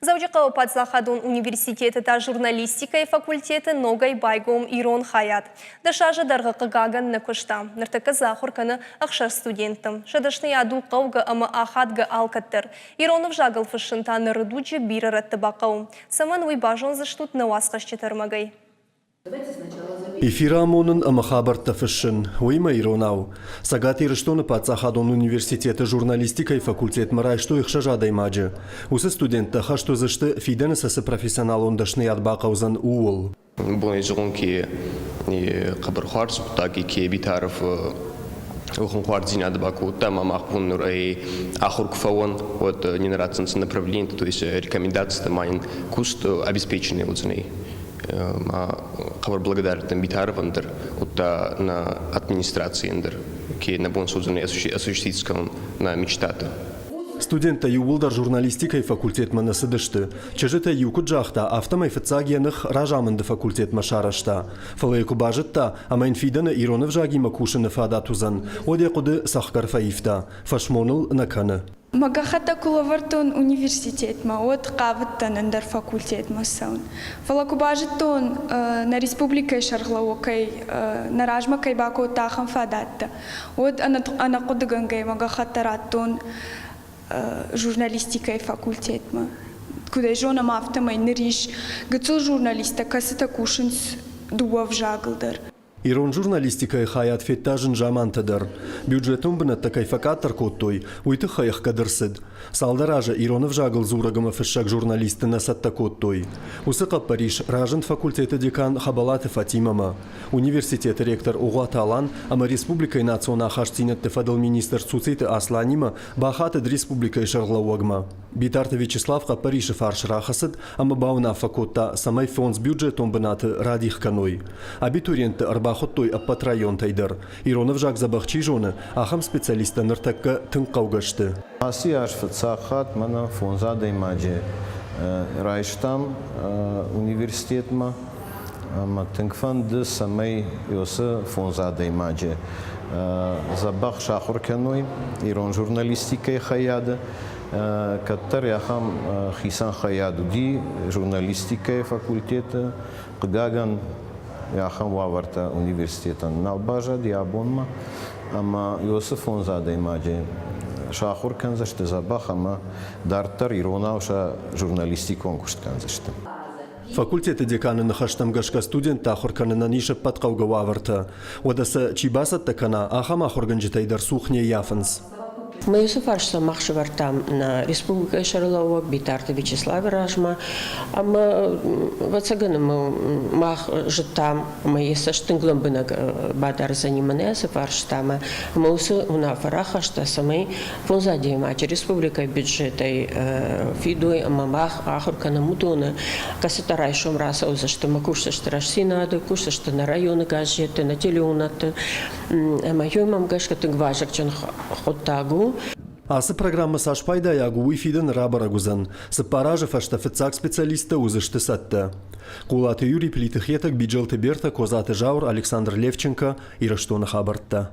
Дзӕуджыхъӕуы паддзахадон университеты та журналистикӕйы факультеты ногӕй байгом ирон хайад. 10 азы дӕргъы хъыгагӕн нӕ куыста. Ныртӕккӕ дзы ахуыр кӕны ӕхсӕз студенты. Сӕ дӕсныйад у хъӕугӕ ӕмӕ ахадгӕ алкӕддӕр. Ирон ӕвзагыл фыссын та ныры дуджы бирӕ рӕтты бахъӕуы. Цӕмӕн, уый базондзыстут нӕ уацхӕсджыты ӕрмӕгӕй. Эфир амонын ӕмӕ хабӕрттӕ фыссын, уыимӕ иронау. Цӕгат Ирыстоны паддзахадон университеты журналистикӕйы факультетмӕ райстой ӕхсӕз адӕймаджы. Уыцы студенттӕ хӕст уыдзысты, фидӕны сӕ цы профессионалон дӕсныйад бахъӕудзӕн, ууыл. Бони зӕгъун, ке хъӕбӕр хуарз гъуддаги ке Битаров хуардзийнадӕ бакодта ӕма мах бон нур ӕй ахур ку фӕууӕн, уӕд нин ратдзӕнцӕ направление, то есть рекомендацитӕ ма ин куст обеспеченный уодзӕнӕй. Ма хъӕбӕр благодарен Битаровӕн дӕр, удта нӕ администрацийӕн дӕр, ке нӕ бон суодзӕнӕй осуществить кӕнун нӕ мечтатӕ. Студенттӕ иууылдӕр журналистикӕйы факультетмӕ нӕ цыдысты. Чызджытӕй иу куыд загъта, афтӕмӕй фыццаг йӕ ных разамынды факультетмӕ сарӕзта. Фӕлӕ йӕ куы базыдта, ӕмӕ йын фидӕны ирон ӕвзагимӕ кусыны фадат уыдзӕн, уӕд йӕ хъуыды цӕхгӕр фӕивта, фӕсмон ыл нӕ кӕны. Мӕ гӕххӕттӕ куы лӕвӕрдтон университетмӕ, уӕд хъавыдтӕн ӕндӕр факультетмӕ цӕуын. Фӕлӕ куы базыдтон, нӕ республикӕйы сӕргълӕууӕг кӕй нӕ размӕ кӕй бакодта ахӕм фадӕттӕ, уӕд ӕнӕхъуыдыгӕнгӕйӕ мӕ гӕххӕттӕ радтон журналистикӕйы факультетмӕ. Куыд ӕй зонӕм, афтӕмӕй ныр ис гыццыл журналисттӕ, кӕцытӕ кусынц дыууӕ ӕвзагыл дӕр. Ирон журналистикӕйы хайад федта зын замантӕ дӕр. Бюджетон бынӕттӕ кӕй фӕкъаддӕр кодтой, уый тыххӕй ӕхгӕд ӕрцыд. Цалдӕр азы ирон ӕвзагыл дзурӕг ӕмӕ фыссӕг журналистты нӕ цӕттӕ кодтой. Уыцы хъӕппӕрис разынд факультеты декан Хӕбӕлаты Фатимӕмӕ. Университеты ректор Огъуаты Алан ӕмӕ республикӕйы национ ахастдзинӕдты фӕдыл министр Цуциты Асланимӕ бахатыд республикӕйы сӕргълӕууӕгмӕ. Битарты Вячеслав хъӕппӕрисы фарс рахӕцыд ӕмӕ бауынаффӕ кодта, цӕмӕй фондз бюджетон бынаты радих кӕной. Абитуриентты ӕрбахуыдтой ӕппӕт районтӕй дӕр. Ирон ӕвзаг дзӕбӕх чи зоны, ахӕм специалисттӕ ныртӕккӕ тынг хъӕугӕ сты. Ацы аз фыццаг хатт мӕнӕ фондз адӕймаджы райстам университетмӕ ӕмӕ тынг фӕнды, цӕмӕй уыцы фондз адӕймаджы дзӕбӕх сахуыр кӕной ирон журналистикӕйы хайады. Кӕддӕр ахӕм хицӕн хайад уыди журналистикӕйы факультеты. Хъыгагӕн, ахӕм уавӕртӕ университетӕн нал баззади абонмӕ, ӕмӕ уыцы фондз адӕймаджы сахуыр кӕндзысты дзӕбӕх ӕмӕ дарддӕр иронау сӕ журналистикон куыст кӕндзысты. Факультеты деканы ныхӕстӕм гӕсгӕ студентты ахуыр кӕнынӕн ис ӕппӕт хъӕугӕ уавӕртӕ. Уӕдӕ сӕ чи бацӕттӕ кӕна, ахӕм ахуыргӕнджытӕй дӕр цух не ййафынц. Мы уыцы фарста мах сӕвӕрдтам нӕ республикӕйы сӕргълӕууӕг Битарты Вячеславы размӕ ӕмӕ, ӕвӕццӕгӕн, мах зыдтам ӕмӕ йӕ цӕст тынг лӕмбынӕг бадардзӕни мӕнӕ ацы фарстамӕ ӕмӕ уыцы уынаффӕ рахаста, цӕмӕй фондз адӕймаджы республикӕйы бюджетӕй фидой ӕмӕ мах ахуыр кӕнӕм уыдоны, кӕцытӕ райсом рацӕудзысты ӕмӕ кусдзысты Рӕстдзинады, кусдзысты нӕ районы газетты, нӕ телеуынӕдты. Ӕмӕ мӕм гӕсгӕ тынг вазыгджын хъуыддаг у. Ацы программӕ цас пайдайаг у, уый фидӕны рабӕрӕг уыдзӕн. Цыппар азы фӕстӕ фыццаг специалисттӕ уыдзысты цӕттӕ. Хъулаты Юрий, Плиты Хетӕг, Биджелты Бертӕ, Козаты Зауыр, Александр Левченко, Ирыстоны хабӕрттӕ.